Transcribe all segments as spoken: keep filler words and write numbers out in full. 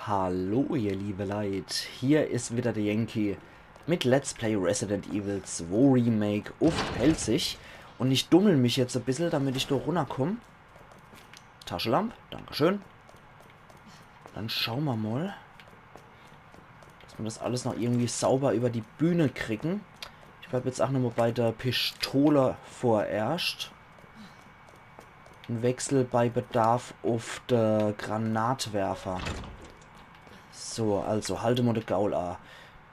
Hallo ihr liebe Leit, hier is wieder de Yankee mit Let's Play Resident Evil zwei Remake uff Pälzisch. Un ich dummel mich jetzt e bissel, damit ich do runnerkomm. Taschelamp, dankeschön. Dann schaue mer mol, dass mer das alles noch irgendwie sauber über die Bühne kriegen. Ich bleib jetzt ach nochmol bei der Pistole vorerscht. Un wechsel bei Bedarf uff de Granatwerfer. So, also, halte mer de Gaul a.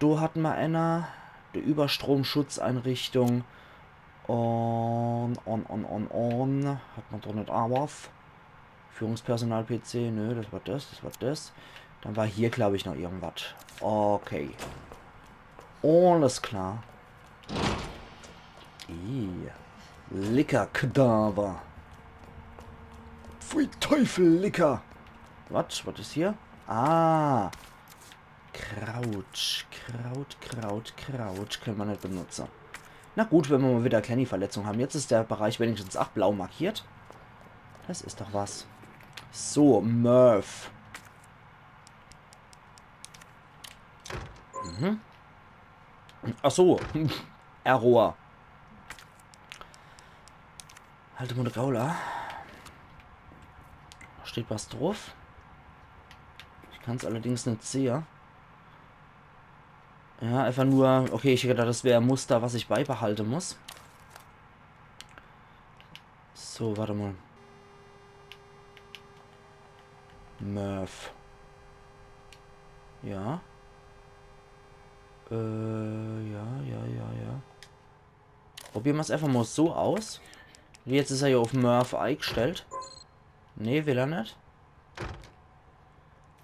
Do hat mer enner. De Überstromschutzeinrichtung. On, on, on, on, on. Hat mer doch net a was? Führungspersonal-P C, nö, das war das, das war das. Dann war hier, glaub ich, noch irgendwas. Okay. Alles klar. Ih. Licker-Kadaver. Pfui Teufel, Licker. Was? Was is hier? Ah. Kraut, Kraut, Kraut, Kraut. Könne mer net benutze. Na gut, wenn mer mol wieder e kleini Verletzung ham. Jetzt is der Bereich wenigstens ach blau markiert. Das is doch was. So, Murph. Mhm. Ach so. Error. Halte mer de Gaul a. Steht was druff? Ich kann's allerdings net sehe. Ja, einfach nur, okay, ich hätt gedacht, das wär e Muster, was ich beibehalte muss. So, warte mol. Murph. Ja. Äh, ja, ja, ja, ja. Probiere mer's einfach mol so aus. Jetzt is er ja uff Murph eigestellt. Nee, will er net.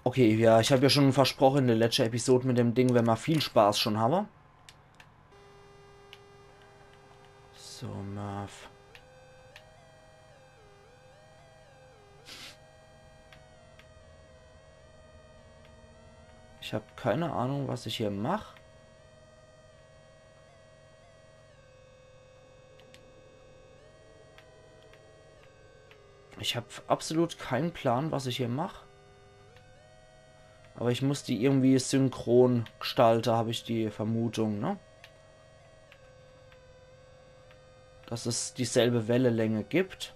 Okay, ja, ich hab ja schon versproche in de letschte Episode mit dem Ding, wenn mer viel Spaß schon habe. So, Murph. Ich hab keine Ahnung, was ich hier mach. Ich hab absolut keinen Plan, was ich hier mach. Aber ich muss die irgendwie synchron gestalte, hab ich die Vermutung, ne? Dass es dieselbe Wellenlänge gibt.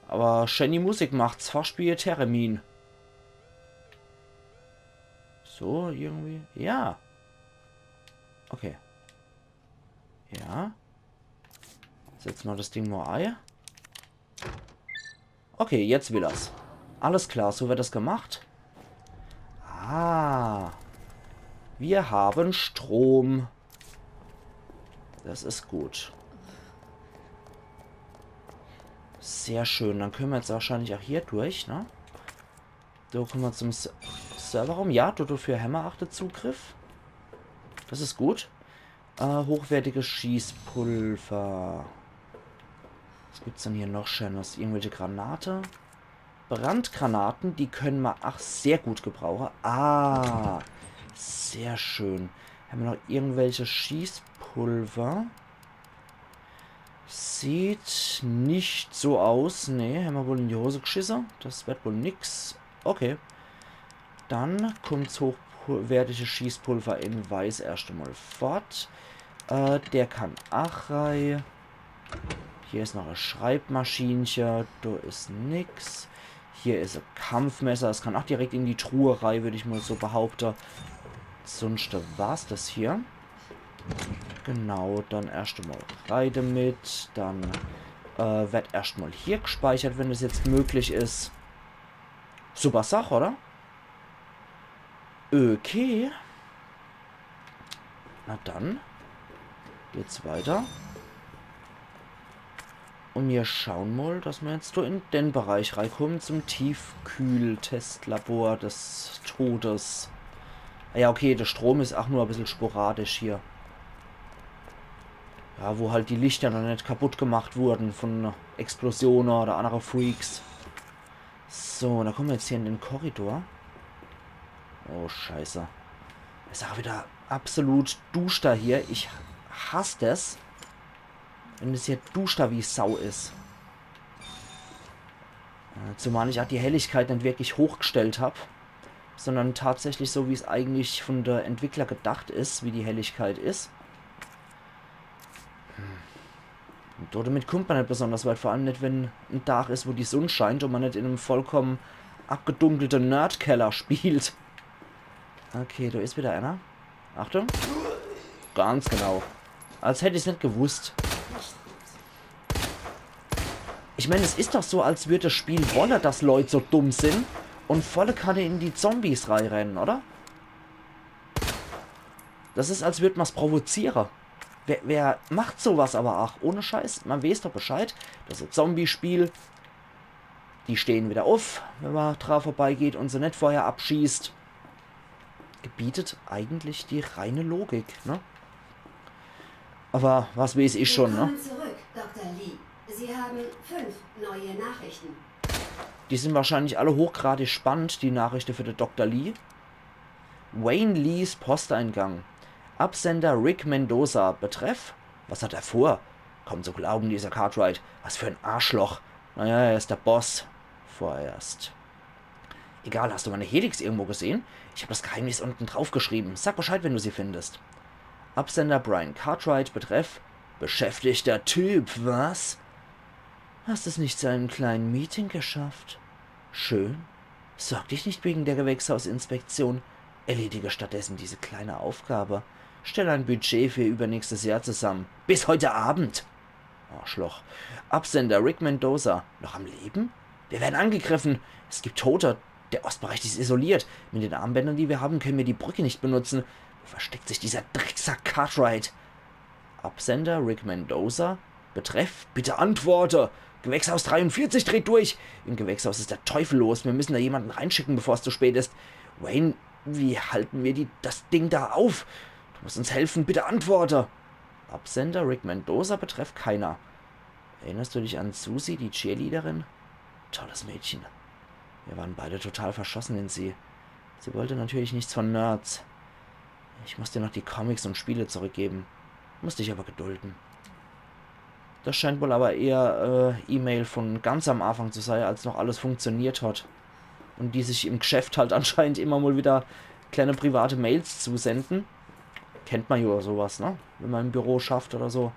Aber schäni Musik macht's, fascht wie e Theremin. So, irgendwie. Ja. Okay. Ja. Setze mer das Ding mol ei. Okay, jetzt will er's. Alles klar, so wird das gemacht. Ah. Wir haben Strom. Das is gut. Sehr schön. Dann könne mer jetzt wahrscheinlich ach hier durch, ne? Do komme mer zum S-, Serverraum. Ja, do, dofür hämmer ach de Zugriff. Das is gut. Äh, hochwertiges Schießpulver. Was gibt's denn hier noch Schönes? Irgendwelche Granate? Brandgranaten, die könne mer ach sehr gut gebrauche. Ah, sehr schön. Hämmer noch irgendwelche Schießpulver? Sieht nicht so aus. Nee, hämmer wohl in die Hose geschisse. Das wird wohl nix. Okay. Dann kummt's hochwertige Schießpulver in Weiß erscht emol fort. Äh, der kann ach rei. Hier is noch e Schreibmaschinche. Do is nix. Hier is e Kampfmesser. Das kann ach direkt in die Truhe rei, würd ich mol so behaupte. Sunscht war's das hier. Genau, dann erscht emol rei damit. Dann, äh, wird erscht mol hier gespeichert, wenn es jetzt möglich is. Super Sach, oder? Okay. Na dann. Geht's weiter. Un mir schaue mol, dass mer jetzt do in den Bereich reikumme, zum Tiefkühltestlabor des Todes. Ah ja, okay, der Strom is ach nur e bissel sporadisch hier. Ja, wo halt die Lichter noch net kaputt gemacht wurden von Explosione oder annere Freaks. So, dann komme mer jetzt hier in den Korridor. Oh, Scheiße. Is ach wieder absolut duschter hier. Ich hass das, wenn es hier duschter wie Sau is. Äh, zumal ich ach die Helligkeit net wirklich hochgestellt hab, sondern tatsächlich so, wie's eigentlich vun de Entwickler gedacht is, wie die Helligkeit is. Hm. Un do demit kummt ma net besonders weit, vor allem net, wenn en Dag is, wo die Sunn scheint un ma net in em vollkomme abgedunkelte Nerdkeller spielt. Okay, do is wieder einer. Achtung. Ganz genau. Als hätt ich's net gewusst. Ich mein, es is doch so, als würd das Spiel wolle, dass Leut so dumm sin un volle Kanne in die Zombies reirenne, oder? Das is, als würd ma's provoziere. Wer, wer macht so was aber ach? Ohne Scheiß, ma weeß doch Bescheid. Das is e Zombie-Spiel. Die stehn wieder uff, wenn ma dra vorbeigeht un se net vorher abschießt. Gebietet eigentlich die reine Logik, ne? Aber was weeß ich schon, ne? Willkommen zurück, Doktor Lee. Sie haben fünf neue Nachrichten. Die sin wahrscheinlich alle hochgradig spannend, die Nachrichte für de Doktor Lee. Wayne Lees Posteingang. Absender Rick Mendoza. Betreff? Was hat er vor? Kaum zu glauben, dieser Cartwright. Was für en Arschloch. Naja, er is de Boss. Vorerst. Egal, hast du meine Helix irgendwo gesehen? Ich hab das Geheimnis unten draufgeschrieben. Sag Bescheid, wenn du sie findest. Absender Brian Cartwright. Betreff: Beschäftigter Typ, was? Hast es nicht zu einem kleinen Meeting geschafft? Schön. Sorg dich nicht wegen der Gewächshausinspektion. Erledige stattdessen diese kleine Aufgabe. Stell ein Budget für übernächstes Jahr zusammen. Bis heute Abend. Arschloch. Absender Rick Mendoza. Noch am Leben? Wir werden angegriffen. Es gibt Tote. Der Ostbereich ist isoliert. Mit den Armbändern, die wir haben, können wir die Brücke nicht benutzen. Wo versteckt sich dieser Drecksack Cartwright? Absender Rick Mendoza. Betreff: Bitte antworte. Gewächshaus dreiundvierzig dreht durch. Im Gewächshaus ist der Teufel los. Wir müssen da jemanden reinschicken, bevor es zu spät ist. Wayne, wie halten wir die, das Ding da auf? Du musst uns helfen. Bitte antworte. Absender Rick Mendoza. Betreff: Keiner. Erinnerst du dich an Susie, die Cheerleaderin? Tolles Mädchen. Wir waren beide total verschossen in sie. Sie wollte natürlich nichts von Nerds. Ich musste noch die Comics und Spiele zurückgeben. Musste ich aber gedulden. Das scheint wohl aber eher, äh, E-Mail von ganz am Anfang zu sei, als noch alles funktioniert hat. Und die sich im Geschäft halt anscheinend immer mal wieder kleine private Mails zusenden. Kennt man ja sowas, ne? Wenn man im Büro schafft oder so.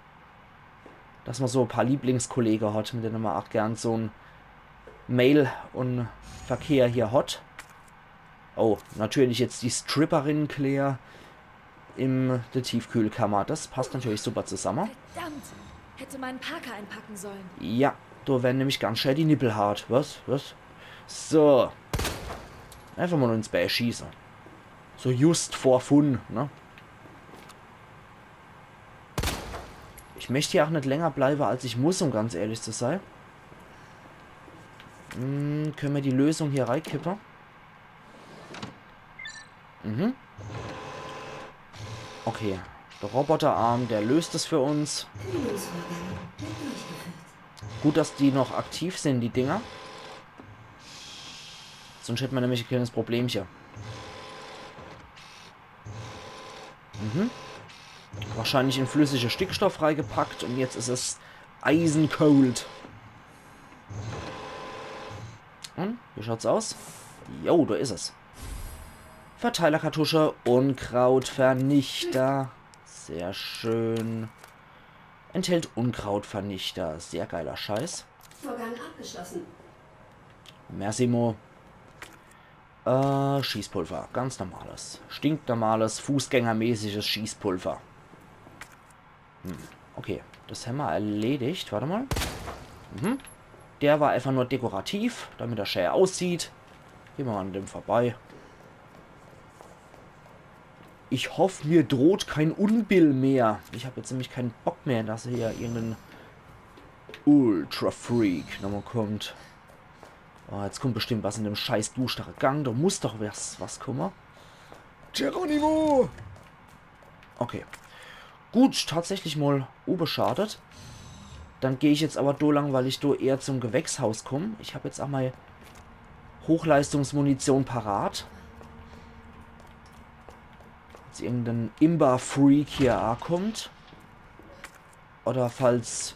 Dass man so e paar Lieblingskollege hat, mit denen man auch gern so en Mail und Verkehr hier hat. Oh, natürlich jetzt die Stripperin Claire im der Tiefkühlkammer. Das passt natürlich super zusammen. Verdammt! Hätte meinen Parker einpacken sollen. Ja, da werden nämlich ganz schnell die Nippel hart. Was? Was? So. Einfach mal ins Bä schießen. So just for fun, ne? Ich möchte hier auch nicht länger bleiben, als ich muss, um ganz ehrlich zu sein. Hm, können wir die Lösung hier reinkippen? Mhm. Okay. Der Roboterarm, der löst es für uns. Gut, dass die noch aktiv sind, die Dinger. Sonst hätte man nämlich ein kleines Problemchen. Mhm. Wahrscheinlich in flüssige Stickstoff reingepackt und jetzt ist es ice cold. Und, wie schaut's aus? Jo, da ist es. Verteilerkartusche, Unkrautvernichter. Sehr schön. Enthält Unkrautvernichter. Sehr geiler Scheiß. Vorgang abgeschlossen. Merci, Mo. Äh, Schießpulver. Ganz normales. Stinknormales, fußgängermäßiges Schießpulver. Hm, okay. Das haben wir erledigt. Warte mal. Mhm. Der war einfach nur dekorativ, damit er schön aussieht. Gehen wir mal an dem vorbei. Ich hoffe, mir droht kein Unbill mehr. Ich habe jetzt nämlich keinen Bock mehr, dass hier irgendein Ultra-Freak nochmal kommt. Oh, jetzt kommt bestimmt was in dem scheiß dustere Gang. Da muss doch was, was kommen. Geronimo! Okay. Gut, tatsächlich mal unbeschadet. Dann gehe ich jetzt aber do lang, weil ich do eher zum Gewächshaus komme. Ich habe jetzt auch mal Hochleistungsmunition parat. Falls irgendein Imba-Freak hier ankommt. Oder falls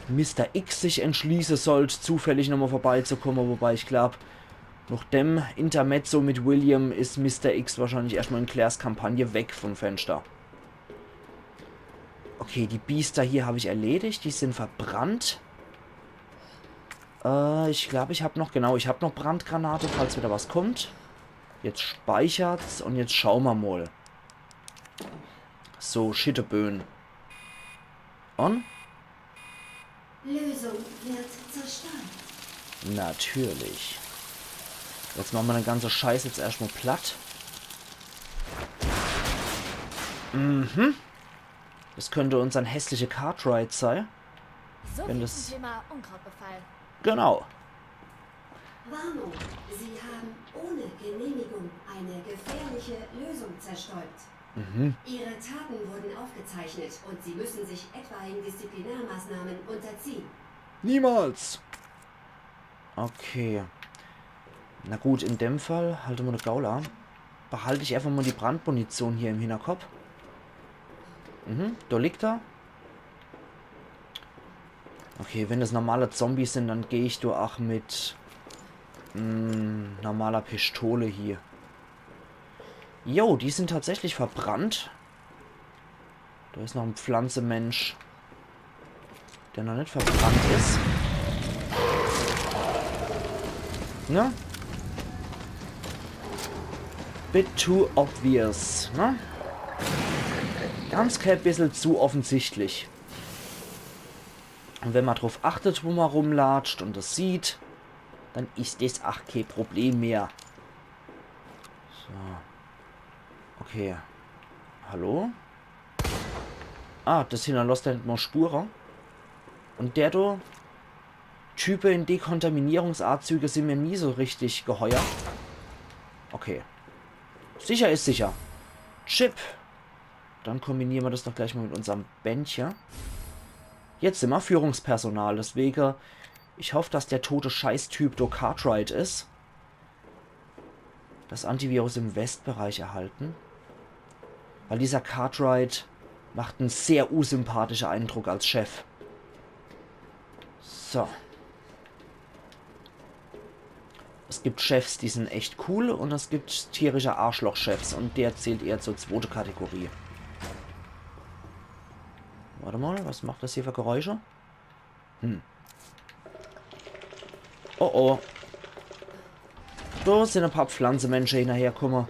Mister X sich entschließe sollt, zufällig nochmal vorbeizukomme, wobei ich glaub, nach dem Intermezzo mit William is Mister X wahrscheinlich erstmal in Claires Kampagne weg vom Fenster. Okay, die Biester hier hab ich erledigt, die sind verbrannt. Äh, ich glaub, ich hab noch, genau, ich hab noch Brandgranate, falls wieder was kommt. Jetzt speichert's und jetzt schaue mer mal. So, Schitteböen. Und? Lösung wird zerstört. Natürlich. Jetzt mache mer den ganze Scheiß jetzt erstmal platt. Mhm. Das könnte unser hässliche Cartwright sei. So Wenn viel das- zum Thema Unkrautbefall. Genau. Warnung, Sie haben ohne Genehmigung eine gefährliche Lösung zerstäubt. Ihre Taten wurden aufgezeichnet und Sie müssen sich etwaigen Disziplinarmaßnahmen unterziehen. Niemals. Okay. Na gut, in dem Fall, halt mal de Gaul an. Behalte ich einfach mal die Brandmunition hier im Hinterkopf. Mhm, da liegt er. Okay, wenn das normale Zombies sind, dann geh ich da auch mit mm, normaler Pistole hier. Jo, die sind tatsächlich verbrannt. Da is noch en Pflanzemensch, der noch net verbrannt is. Ne? Bit too obvious, ne? Ganz klein bissel zu offensichtlich. Und wenn man drauf achtet, wo man rumlatscht und das sieht, dann is das ach kein Problem mehr. So. Okay. Hallo? Ah, das hinterlässt ja net mal Spure. Und der do? Type in Dekontaminierungsanzüge sind mir nie so richtig geheuer. Okay. Sicher is sicher. Chip. Dann kombinieren wir das doch gleich mal mit unserem Bändchen. Jetzt sind wir Führungspersonal, deswegen, ich hoffe, dass der tote Scheißtyp do Cartwright is. Das Antivirus im Westbereich erhalten. Weil dieser Cartwright macht en sehr unsympathischen Eindruck als Chef. So. Es gibt Chefs, die sind echt cool, und es gibt tierische Arschloch-Chefs, und der zählt eher zur zweite Kategorie. Warte mal, was macht das hier für Geräusche? Hm. Oh oh. Da sind ein paar Pflanzemensche hinterhergekommen.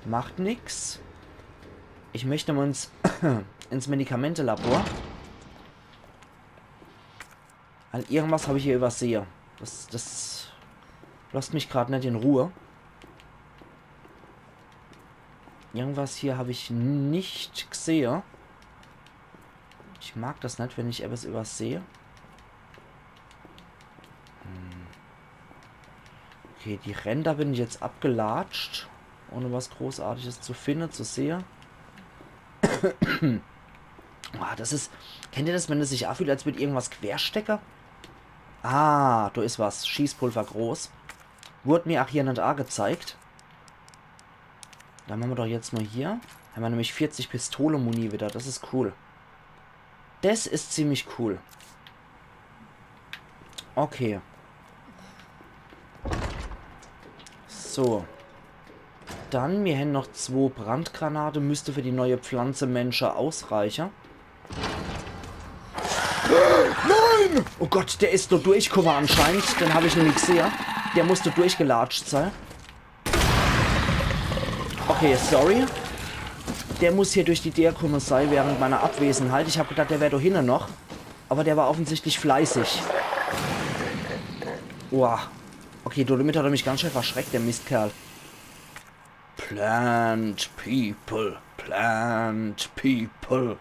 Macht nix. Ich möchte mal ins, ins Medikamentelabor. Weil irgendwas hab ich hier übersehe. Das, das lässt mich grad net in Ruhe. Irgendwas hier hab ich nicht gesehe. Ich mag das net, wenn ich etwas übersehe. Hm. Okay, die Ränder bin ich jetzt abgelatscht, ohne was Großartiges zu finden, zu sehen. Ah, das is, kennt ihr das, wenn es sich anfühlt, als würd irgendwas querstecke? Ah, da is was. Schießpulver groß. Wurde mir auch hier net angezeigt. Dann machen wir doch jetzt mal hier. Haben wir nämlich vierzig Pistole-Muni wieder. Das is cool. Das is ziemlich cool. Okay. So. Dann, mir hän noch zwo Brandgranate, müsste für die neue Pflanze Mensche ausreiche. Nein! Oh Gott, der is do durchkumme anscheinend. Den hab ich noch nie gesehe. Der musste durchgelatscht sei. Okay, sorry. Der muss hier durch die Deer kumme sei während meiner Abwesenheit. Ich hab gedacht, der wär do hinne noch. Aber der war offensichtlich fleißig. Boah. Okay, damit hat er mich ganz schön verschreckt, der Mistkerl. Plant People, Plant People.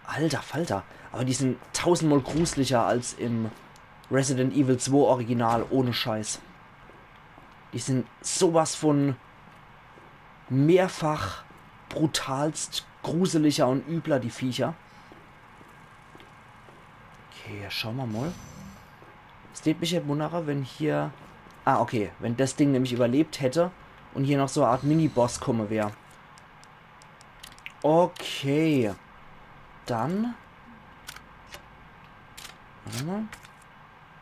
Alter Falter, aber die sind tausendmal gruseliger als im Resident Evil zwei Original, ohne Scheiß. Die sind sowas von mehrfach brutalst gruseliger und übler, die Viecher. Okay, schau mer mal. Es tät mich jetzt wundere, wenn hier... Ah, okay. Wenn das Ding nämlich überlebt hätte und hier noch so e Art Mini-Boss komme wär. Okay. Dann... Warte mal.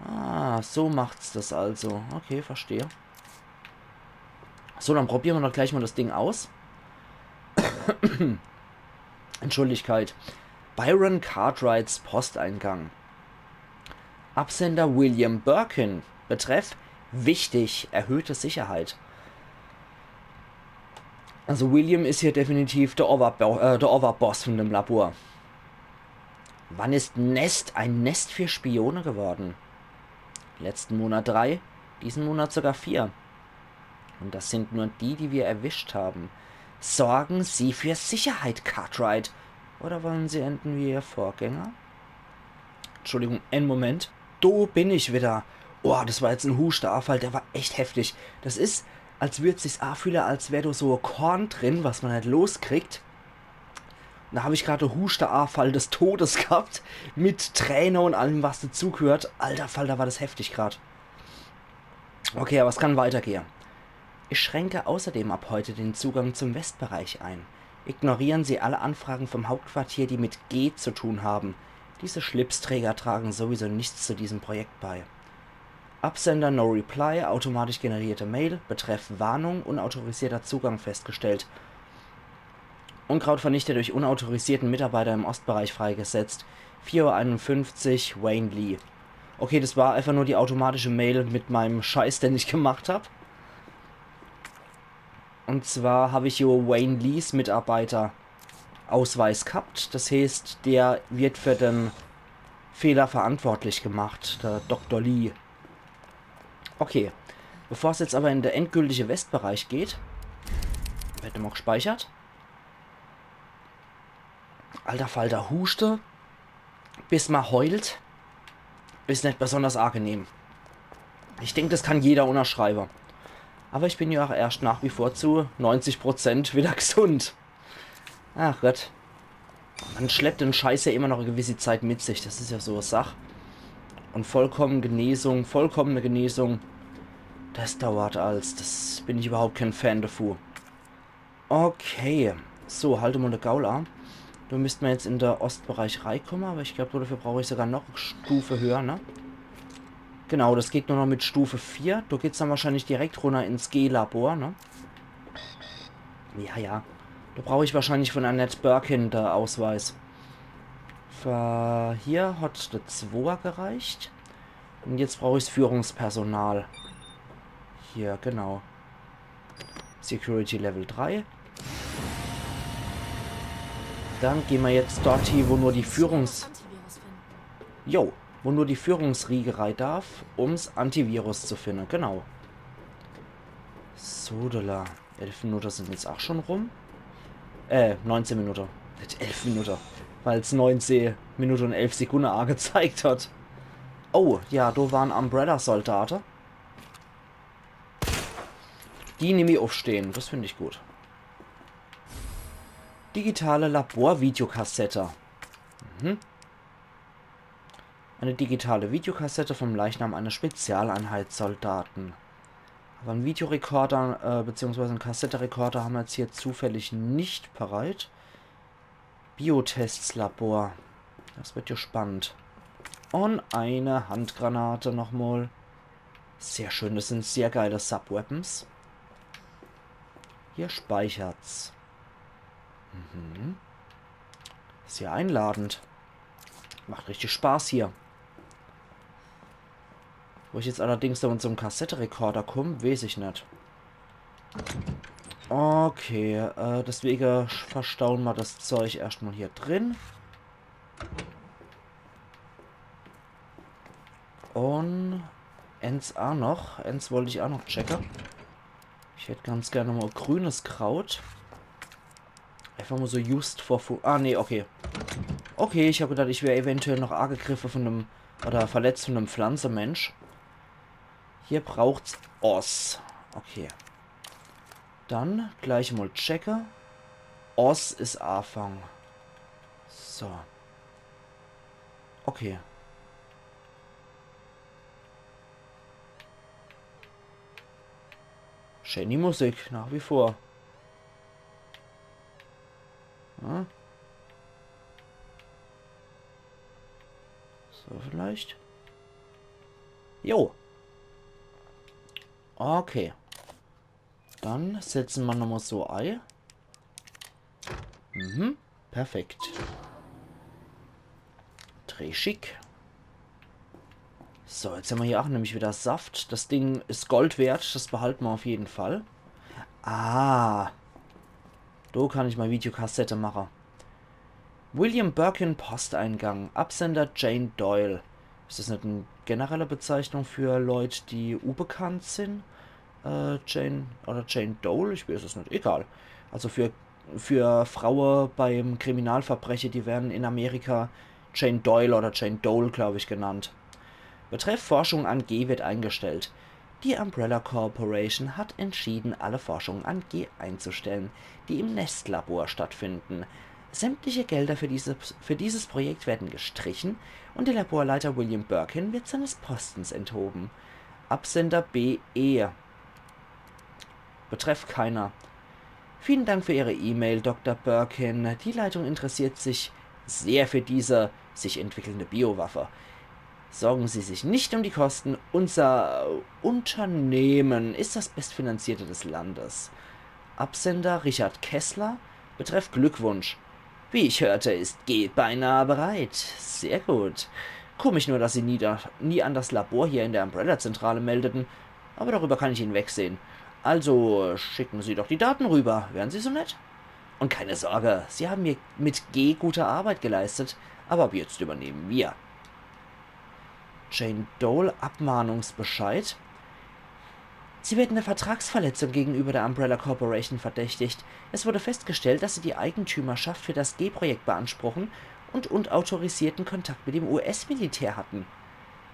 Ah, so macht's das also. Okay, verstehe. So, dann probiere mer doch gleich mal das Ding aus. Entschuldigkeit. Byron Cartwrights Posteingang. Absender William Birkin. Betreff: Wichtig, erhöhte Sicherheit. Also William is hier definitiv der, Overbo äh, der Overboss von dem Labor. Wann ist Nest ein Nest für Spione geworden? Letzten Monat drei, diesen Monat sogar vier. Und das sind nur die, die wir erwischt haben. Sorgen Sie für Sicherheit, Cartwright. Oder wollen Sie enden wie Ihr Vorgänger? Entschuldigung, en Moment. Do bin ich wieder. Boah, das war jetzt en Husteaafall, der war echt heftig. Das is, als würd sich's aafühle, als wär do so e Korn drin, was man net loskriegt. Da hab ich grad en Husteaafall des Todes gehabt, mit Träne und allem, was dazugehört. Alter Falter, war das heftig grad. Okay, aber es kann weitergehe. Ich schränke außerdem ab heute den Zugang zum Westbereich ein. Ignorieren Sie alle Anfragen vom Hauptquartier, die mit G zu tun haben. Diese Schlipsträger tragen sowieso nichts zu diesem Projekt bei. Absender: No Reply, automatisch generierte Mail, Betreff: Warnung, unautorisierter Zugang festgestellt. Unkraut vernichtet durch unautorisierten Mitarbeiter im Ostbereich freigesetzt. Vier Uhr einundfünfzig, Wayne Lee. Okay, das war einfach nur die automatische Mail mit meinem Scheiß, den ich gemacht hab. Und zwar hab ich hier Wayne Lees Mitarbeiter-Ausweis gehabt. Das heißt, der wird für den Fehler verantwortlich gemacht, der Doktor Lee. Okay, bevor es jetzt aber in der endgültige Westbereich geht, wird nochmal gespeichert. Alter Falter, Huste, bis man heult, is net besonders angenehm. Ich denk, das kann jeder unterschreiben. Aber ich bin ja auch erst nach wie vor zu neunzig Prozent wieder gesund. Ach Gott. Man schleppt den Scheiß ja immer noch eine gewisse Zeit mit sich. Das is ja so e Sach. Und vollkommene Genesung, vollkommene Genesung, das dauert alles. Das bin ich überhaupt kein Fan davon. Okay. So, halt mal de Gaul an. Do müsst mer jetzt in de Ostbereich reikomme, aber ich glaub, dafür brauch ich sogar noch e Stufe höher, ne? Genau, das geht nur noch mit Stufe vier. Do geht's dann wahrscheinlich direkt runner ins G-Labor, ne? Ja, ja. Do brauch ich wahrscheinlich von Annette Birkin de Ausweis. Für hier hat de Zwoer gereicht. Und jetzt brauch ich's Führungspersonal. Hier, genau. Security Level drei. Dann gehn mer jetzt dort hie, wo nur die Führungs-, jo, wo nur die Führungsriege rei darf, um's Antivirus zu finde. Genau. Sodala. Elf Minute sind jetzt auch schon rum. Äh, neunzehn Minute. Net elf Minute. Weil's neunzehn Minute und elf Sekunde angezeigt hat. Oh, ja, do waren Umbrella-Soldate. Die nemm ich uffstehen, das find ich gut. Digitale Laborvideokassette. Mhm. Eine digitale Videokassette vom Leichnam eines Spezialeinheitssoldaten. Aber en Videorekorder, äh, beziehungsweise en Kassetterekorder haben wir jetzt hier zufällig nicht parat. Biotestslabor. Das wird ja spannend. Und eine Handgranate nochmal. Sehr schön, das sind sehr geile Subweapons. Hier speichert's. Mhm. Sehr einladend. Macht richtig Spaß hier. Wo ich jetzt allerdings do mit so em Kassetterekorder komm, weeß ich net. Okay, äh, deswege verstauen mer das Zeug erscht mal hier drin. Und ens a noch. Ens wollt ich a noch checke. Ich hätt ganz gerne mal grünes Kraut. Einfach mal so just for fu-, ah, nee, okay. Okay, ich hab gedacht, ich wär eventuell noch angegriffe von dem, oder verletzt von dem Pflanzemensch. Hier braucht's Oss. Okay. Dann gleich mal checke. Oss is Afang. So. Okay. Schöne Musik, nach wie vor. Ja. So, vielleicht. Echt? Jo. Okay. Dann setze mer nochmal so ei. Mhm. Perfekt. Dreischick. So, jetzt hämmer hier ach nämlich wieder Saft. Das Ding is Gold wert, das behalte mer auf jeden Fall. Ah. Do kann ich mei Videokassette mache. William Birkin, Posteingang. Absender Jane Doyle. Is das net e generelle Bezeichnung für Leut, die ubekannt sin? Äh, Jane oder Jane Dole? Ich weeß es net. Egal. Also für, für Fraue beim Kriminalverbreche, die werre in Amerika Jane Doyle oder Jane Dole, glaub ich, genannt. Betreff Forschung an G wird eingestellt. Die Umbrella Corporation hat entschieden, alle Forschungen an G einzustellen, die im Nestlabor stattfinden. Sämtliche Gelder für, diese, für dieses Projekt werden gestrichen und der Laborleiter William Birkin wird seines Postens enthoben. Absender B E. Betreff keiner. Vielen Dank für Ihre E-Mail, Doktor Birkin. Die Leitung interessiert sich sehr für diese sich entwickelnde Biowaffe. Sorgen Sie sich nicht um die Kosten. Unser Unternehmen ist das bestfinanzierte des Landes. Absender Richard Kessler. Betreff Glückwunsch. Wie ich hörte, ist G beinahe bereit. Sehr gut. Komisch nur, dass Sie nie, da, nie an das Labor hier in der Umbrella-Zentrale meldeten. Aber darüber kann ich hinwegsehen. Also schicken Sie doch die Daten rüber. Wären Sie so nett? Und keine Sorge, Sie haben mir mit G gute Arbeit geleistet. Aber ab jetzt übernehmen wir. Jane Dole, Abmahnungsbescheid. Sie werden der Vertragsverletzung gegenüber der Umbrella Corporation verdächtigt. Es wurde festgestellt, dass Sie die Eigentümerschaft für das G-Projekt beanspruchen und unautorisierten Kontakt mit dem U S-Militär hatten.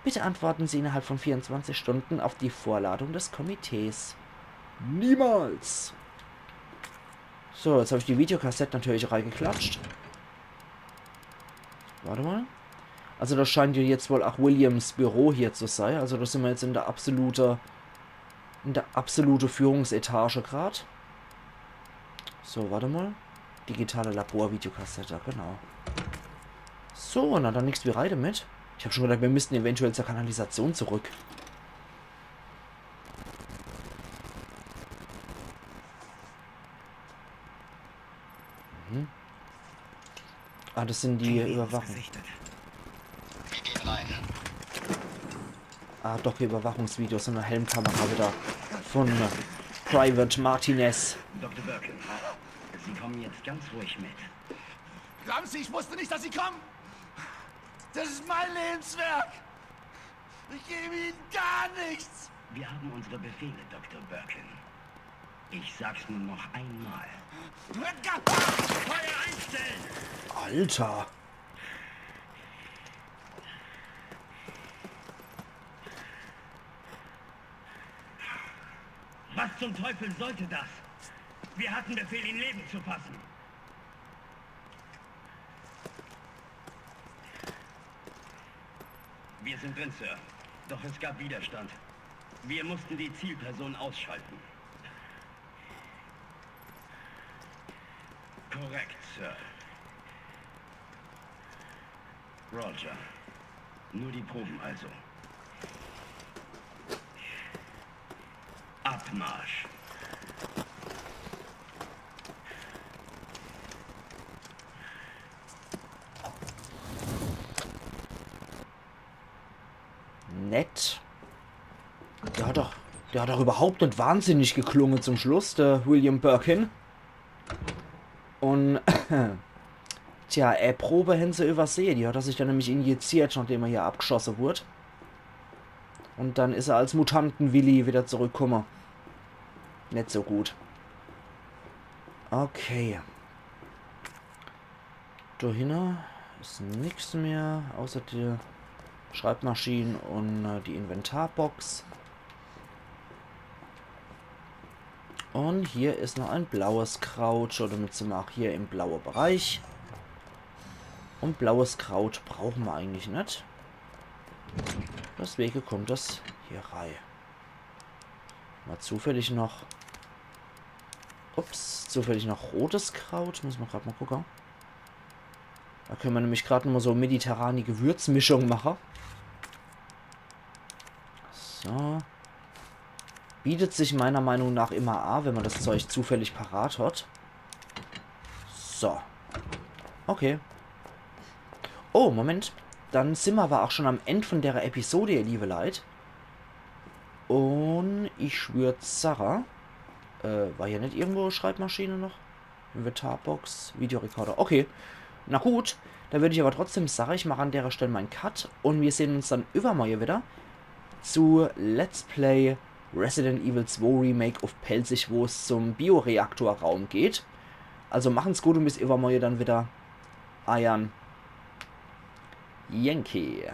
Bitte antworten Sie innerhalb von vierundzwanzig Stunden auf die Vorladung des Komitees. Niemals! So, jetzt hab ich die Videokassett natürlich reigeklatscht. Warte mal. Also das scheint ja jetzt wohl auch Williams Büro hier zu sein. Also da sind wir jetzt in der absolute, in der absolute Führungsetage grad. So, warte mal. Digitale Labor-Videokassette, genau. So, na dann nix wie rein damit. Ich hab schon gedacht, wir müssten eventuell zur Kanalisation zurück. Mhm. Ah, das sind die Überwachung. Ah, doch, die Überwachungsvideos und eine Helmkamera wieder von, äh, Private Martinez. Doktor Birkin, Sie kommen jetzt ganz ruhig mit. Glauben Sie, ich wusste nicht, dass Sie kommen? Das ist mein Lebenswerk. Ich gebe Ihnen gar nichts. Wir haben unsere Befehle, Doktor Birkin. Ich sag's nur noch einmal. Feuer einstellen! Alter. Was zum Teufel sollte das? Wir hatten Befehl, ihn lebend zu fassen. Wir sind drin, Sir. Doch es gab Widerstand. Wir mussten die Zielperson ausschalten. Korrekt, Sir. Roger. Nur die Proben also. Abmarsch. Nett. Der hat doch, der hat doch überhaupt net wahnsinnig geklunge zum Schluss, der William Birkin. Und, tja, e Probe hän se übersehe. Die hat er sich dann nämlich injiziert, nachdem er hier abgeschosse wurd. Und dann is er als Mutanten-Willi wieder zurückkomme. Net so gut. Okay. Do hinne is nix mehr, außer die Schreibmaschine und, äh, die Inventarbox. Und hier is noch ein blaues Kraut, schon damit sind wir auch hier im blauen Bereich. Und blaues Kraut brauchen wir eigentlich net. Deswegen kommt das hier rein. Mal zufällig noch. Ups, zufällig noch rotes Kraut. Muss man grad mal gucken. Da können wir nämlich grad noch mal so mediterrane Gewürzmischung machen. So. Bietet sich meiner Meinung nach immer a, wenn man das Zeug zufällig parat hat. So. Okay. Oh, Moment. Dann sin mer awwer ach schon am End von der Episode, ihr liewe Leit. Un ich würd sage, äh, war hier net irgendwo Schreibmaschine noch? Inventarbox, Videorekorder. Okay. Na gut, dann würd ich awwer trotzdem sage, ich mach an der Stell mein Cut un mir sehn uns dann iwwermorje widder zu Let's Play Resident Evil zwei Remake uff Pälzisch, wo's zum Bioreaktorraum geht. Also machen's gut un bis iwwermorje dann widder. Eiern Yankee.